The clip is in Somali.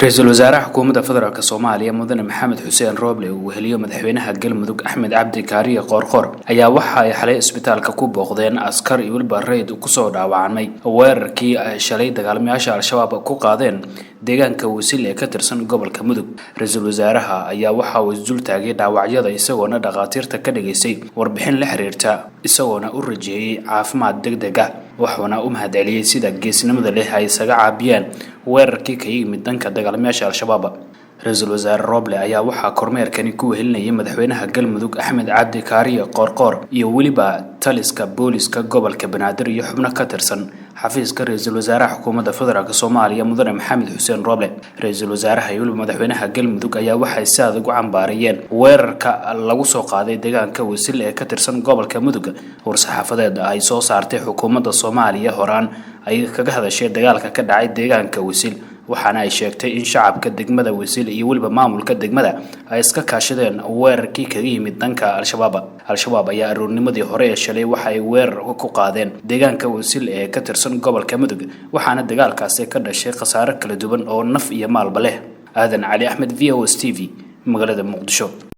Ra-iisul wasaaraha xukuumadda federaalk Soomaaliya, Mudane Maxamed Xuseen Rooble, uu weheliyo madaxweynaha Galmudug Axmed Cabdi Kaariye Qoorqoor, ayaa waxa ay xalay isbitaalka ku booqdeen askar iyo weliba rayd kusoo dhaawacmay weerarkii ay shalay dagaalamayaasha Al-Shabaab ku qaadeen deegaanka Wasil ee ka tirsan gobolka Mudug. Ra-iisul wasaaraha ayaa waxa uu isdul taagay dhaawacyada, isagoona dhakhaatiirta ka dhageystay warbixin la xiriirta, isagoona u rajeeyey caafimaad deg deg ah, wuxuuna u mahadceliyey sida geesnimada leh ay isaga caabiyeen weerarkii ka yimid dhanka dagaalamayaasha Al-Shabaab. Ra-iisul wasaare Rooble ayaa waxaa kormeerkani ku wehelinayay madaxweynaha Galmudug Axmed Cabdi Kaariye Qoorqoor iyo weliba taliska booliska gobolka Banaadir iyo xubno ka tirsan xafiiska ra-iisul wasaaraha xukuumadda federaalk Soomaaliya, Mudane Maxamed Xuseen Rooble. Ra-iisul wasaaraha iyo weliba madaxweynaha Galmudug ayaa waxay si adag u cambaariyeen weerarka lagu soo qaaday deegaanka Wasil ee ka tirsan gobolka Mudug. War-saxaafadeed ay soo saartay xukuumadda Soomaaliya horaan ay kaga hadashay dagaalka ka dhacay deegaanka Wasil, waxaana ay sheegtay in shacabka degmada Wasil iyo weliba maamulka degmada ay iska kaashadeen weerarkii kaga yimid dhanka Al-Shabaab. Al-Shabaab ayaa aroornimadii hore ee shalay waxa ay weerar ku qaadeen deegaanka Wasil ee ka tirsan gobolka Mudug, waxaana dagaalkaasi ka dhashay khasaare kala duwan oo naf iyo maalba leh. Aadan Cali Axmed, V O S T V, magaalada Muqdisho.